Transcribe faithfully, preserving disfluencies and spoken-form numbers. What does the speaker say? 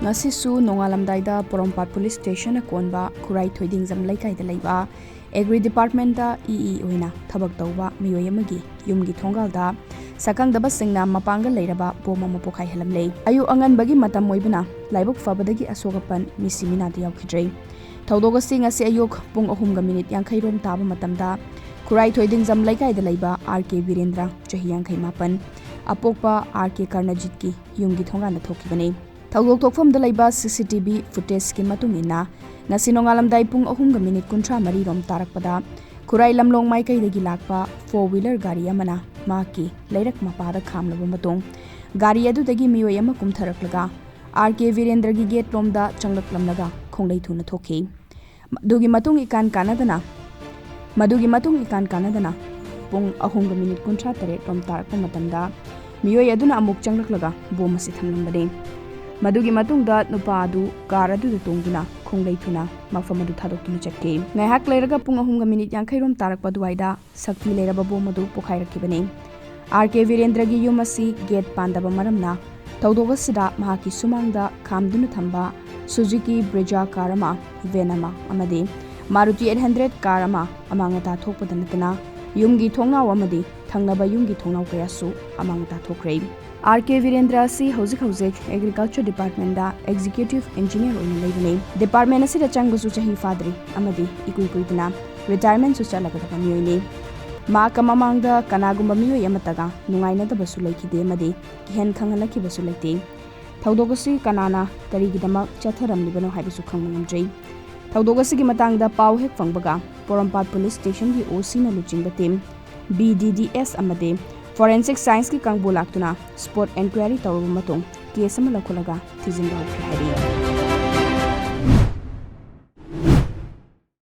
ꯉꯁꯤꯁꯨ ꯅꯣꯡꯉꯥꯜꯂꯝꯗꯥꯏꯗ ꯄꯣꯔꯣꯝꯄꯥꯠ ꯄꯨꯂꯤꯁ ꯁ꯭ꯇꯦꯁꯟꯅ ꯀꯣꯟꯕ ꯈꯨꯔꯥꯏ ꯊꯣꯏꯗꯤꯡꯖꯝ ꯂꯩꯀꯥꯏꯗ ꯂꯩꯕ ꯑꯦꯒ꯭ꯔꯤ ꯗꯤꯄꯥꯔꯠꯃꯦꯟꯇ ꯏ ꯏ ꯑꯣꯏꯅ ꯊꯕꯛ ꯇꯧꯕ ꯃꯤꯑꯣꯏ ꯑꯃꯒꯤ ꯌꯨꯝꯒꯤ ꯊꯣꯡꯒꯥꯜꯗ ꯁꯛꯈꯪꯗꯕꯁꯤꯡꯅ ꯃꯄꯥꯡꯒꯜ ꯂꯩꯔꯕ ꯕꯣꯝ ꯑꯃ ꯄꯣꯈꯥꯏꯍꯜꯂꯝꯂꯦ꯫ ꯑꯌꯨꯛ ꯑꯉꯟꯕꯒꯤ ꯃꯇꯝ ꯑꯣꯏꯕꯅ ꯂꯥꯏꯕꯛ ꯐꯕꯗꯒꯤ ꯑꯁꯣꯛ ꯑꯄꯟ ꯃꯤꯁꯤ ꯃꯤꯅꯥꯗ ꯌꯥꯎꯈꯤꯗ꯭ꯔꯦ꯫ ꯊꯧꯗꯣꯛ ꯑꯁꯤ ꯉꯁꯤ ꯑꯌꯨꯛ ꯄꯨꯡ ꯑꯍꯨꯝꯒ ꯃꯤꯅꯤꯠ ꯌꯥꯡꯈꯩ ꯔꯣꯝ ꯇꯥꯕ ꯃꯇꯝꯗ ꯈꯨꯔꯥꯏ ꯊꯣꯏꯗꯤꯡꯖꯝ ꯂꯩꯀꯥꯏꯗ ꯂꯩꯕ ꯑꯥꯔ ꯀꯦ ꯕꯤꯔꯦꯟꯗ꯭ꯔ, ꯆꯍꯤ ꯌꯥꯡꯈꯩ ꯃꯥꯄꯟ, ꯑꯄꯣꯛꯄ ꯑꯥꯔ ꯀꯦ ꯀꯔꯅꯖꯤꯠꯀꯤ ꯌꯨꯝꯒꯤ ꯊꯣꯡꯒꯥꯟꯗ ꯊꯣꯛꯈꯤꯕꯅꯤ꯫ ꯊꯧꯗꯣꯛ ꯊꯣꯛꯐꯝꯗ ꯂꯩꯕ ꯁꯤ ꯁꯤ ꯇꯤ ꯚꯤ ꯐꯨꯇꯦꯖꯀꯤ ꯃꯇꯨꯡ ꯏꯟꯅ, ꯉꯁꯤ ꯅꯣꯡꯉꯥꯜꯂꯝꯗꯥꯏ ꯄꯨꯡ ꯑꯍꯨꯝꯒ ꯃꯤꯅꯤꯠ ꯀꯨꯟꯊ꯭ꯔꯥ ꯃꯔꯤ ꯔꯣꯝ ꯇꯥꯔꯛꯄꯗ ꯈꯨꯔꯥꯏ ꯂꯝꯂꯣꯡ ꯃꯥꯏꯀꯩꯗꯒꯤ ꯂꯥꯛꯄ ꯐꯣꯔ ꯋꯤꯂꯔ ꯒꯥꯔꯤ ꯑꯃꯅ ꯃꯍꯥꯛꯀꯤ ꯂꯩꯔꯛ ꯃꯄꯥꯗ ꯈꯥꯝꯂꯕ ꯃꯇꯨꯡ, ꯒꯥꯔꯤ ꯑꯗꯨꯗꯒꯤ ꯃꯤꯑꯣꯏ ꯑꯃ ꯀꯨꯝꯊꯔꯛꯂꯒ ꯑꯥꯔ ꯀꯦ ꯕꯤꯔꯦꯟꯗ꯭ꯔꯒꯤ ꯒꯦꯠ ꯂꯣꯝꯗ ꯆꯪꯂꯛꯂꯝꯂꯒ ꯈꯣꯡꯂꯩ ꯊꯨꯅ ꯊꯣꯛꯈꯤ꯫ ꯑꯗꯨꯒꯤ ꯃꯇꯨꯡ ꯏꯀꯥꯟ ꯀꯥꯟꯅꯗꯅ, ꯃꯗꯨꯒꯤ ꯃꯇꯨꯡ ꯏꯀꯥꯟ ꯀꯥꯟꯅꯗꯅ ꯄꯨꯡ ꯑꯍꯨꯝꯒ ꯃꯤꯅꯤꯠ ꯀꯨꯟꯊ꯭ꯔꯥ ꯇꯔꯦꯠ ꯔꯣꯝ ꯇꯥꯔꯛꯄ ꯃꯇꯝꯗ ꯃꯤꯑꯣꯏ ꯑꯗꯨꯅ ꯑꯃꯨꯛ ꯆꯪꯂꯛꯂꯒ ꯕꯣꯝ ꯑꯁꯤ ꯊꯝꯂꯝꯕꯅꯤ꯫ ꯃꯗꯨꯒꯤ ꯃꯇꯨꯡꯗ ꯅꯨꯄꯥ ꯑꯗꯨ ꯀꯥꯔ ꯑꯗꯨꯗ ꯇꯣꯡꯗꯨꯅ ꯈꯣꯡꯂꯩ ꯊꯨꯅ ꯃꯐꯝ ꯑꯗꯨ ꯊꯥꯗꯣꯛꯇꯨꯅ ꯆꯠꯈꯤ꯫ ꯉꯥꯏꯍꯥꯛ ꯂꯩꯔꯒ ꯄꯨꯡ ꯑꯍꯨꯝꯒ ꯃꯤꯅꯤꯠ ꯌꯥꯡꯈꯩ ꯔꯣꯝ ꯇꯥꯔꯛꯄ ꯑꯗꯨꯋꯥꯏꯗ ꯁꯛꯇꯤ ꯂꯩꯔꯕ ꯕꯣꯝ ꯑꯗꯨ ꯄꯣꯈꯥꯏꯔꯛꯈꯤꯕꯅꯤ꯫ ꯑꯥꯔ ꯀꯦ ꯕꯤꯔꯦꯟꯗ꯭ꯔꯒꯤ ꯌꯨꯝ ꯑꯁꯤ ꯒꯦꯠ ꯄꯥꯟꯗꯕ ꯃꯔꯝꯅ ꯊꯧꯗꯣꯛ ꯑꯁꯤꯗ ꯃꯍꯥꯛꯀꯤ ꯁꯨꯃꯥꯡꯗ ꯈꯥꯝꯗꯨꯅ ꯊꯝꯕ ꯁꯨꯖꯨꯀꯤ ꯕ꯭ꯔꯤꯖꯥ ꯀꯥꯔ ꯑꯃ, ꯚꯦꯟ ꯑꯃ ꯑꯃꯗꯤ ꯃꯥꯔꯨꯇꯤ ꯑꯩꯠ ꯍꯟꯗ꯭ꯔꯦꯠ ꯀꯥꯔ ꯑꯃ ꯑꯃꯥꯡ ꯑꯇꯥ ꯊꯣꯛꯄꯗ ꯅꯠꯇꯅ ꯌꯨꯝꯒꯤ ꯊꯣꯡꯅꯥꯎ ꯑꯃꯗꯤ ꯊꯪꯅꯕ ꯌꯨꯝꯒꯤ ꯊꯣꯡꯅꯥꯎ ꯀꯌꯥꯁꯨ ꯑꯃꯥꯡ ꯑꯇꯥ ꯊꯣꯛꯈ꯭ꯔꯦ꯫ ꯑꯥꯔ ꯀꯦ ꯕꯤꯔꯦꯟꯗ꯭ꯔ ꯑꯁꯤ ꯍꯧꯖꯤꯛ ꯍꯧꯖꯤꯛ ꯑꯦꯒ꯭ꯔꯤꯀꯜꯆꯔ ꯗꯤꯄꯥꯔꯠꯃꯦꯟꯗ ꯑꯦꯛꯖꯤꯀ꯭ꯌꯨꯇꯤꯚ ꯏꯟꯖꯤꯅꯤꯌꯔ ꯑꯣꯏꯅ ꯂꯩꯕꯅꯤ꯫ ꯗꯤꯄꯥꯔꯠꯃꯦꯟ ꯑꯁꯤꯗ ꯆꯪꯕꯁꯨ ꯆꯍꯤ ꯐꯥꯗ꯭ꯔꯤ ꯑꯃꯗꯤ ꯏꯀꯨꯏ ꯀꯨꯏꯗꯅ ꯔꯤꯇꯥꯌꯔꯃꯦꯟꯠꯁꯨ ꯆꯠꯂꯒꯗꯕ ꯃꯤꯑꯣꯏꯅꯤ꯫ ꯃꯍꯥꯛꯀ ꯃꯃꯥꯡꯗ ꯀꯅꯥꯒꯨꯝꯕ ꯃꯤꯑꯣꯏ ꯑꯃꯠꯇꯒ ꯅꯨꯡꯉꯥꯏꯅꯗꯕꯁꯨ ꯂꯩꯈꯤꯗꯦ ꯑꯃꯗꯤ ꯀꯤꯍꯟ ꯈꯪꯍꯜꯂꯛꯈꯤꯕꯁꯨ ꯂꯩꯇꯦ꯫ ꯊꯧꯗꯣꯛ ꯑꯁꯤ ꯀꯅꯥꯅ ꯀꯔꯤꯒꯤꯗꯃꯛ ꯆꯠꯊꯔꯝꯂꯤꯕꯅꯣ ꯍꯥꯏꯕꯁꯨ ꯈꯪꯕ ꯉꯝꯗ꯭ꯔꯤ꯫ ꯊꯧꯗꯣꯛ ꯑꯁꯤꯒꯤ ꯃꯇꯥꯡꯗ ꯄꯥꯎ ꯍꯦꯛ ꯐꯪꯕꯒ ꯄꯣꯔꯣꯝꯄꯥꯠ ꯄꯨꯂꯤꯁ ꯁ꯭ꯇꯦꯁꯟꯒꯤ ꯑꯣ ꯁꯤꯅ ꯂꯨꯆꯤꯡꯕ ꯇꯤꯝ, ꯕꯤ ꯗꯤ ꯗꯤ ꯑꯦꯁ ꯑꯃꯗꯤ ꯐꯣꯔꯦꯟꯁꯤꯛ ꯁꯥꯏꯟꯁꯀꯤ ꯀꯥꯡꯕꯨ ꯂꯥꯛꯇꯨꯅ ꯁ꯭ꯄꯣꯠ ꯑꯦꯟꯀ꯭ꯋꯥꯏꯔꯤ ꯇꯧꯔꯕ ꯃꯇꯨꯡ ꯀꯦꯁ ꯑꯃ ꯂꯧꯈꯠꯂꯒ ꯊꯤꯖꯤꯟꯕ ꯍꯧꯈ꯭ꯔꯦ ꯍꯥꯏꯔꯤ꯫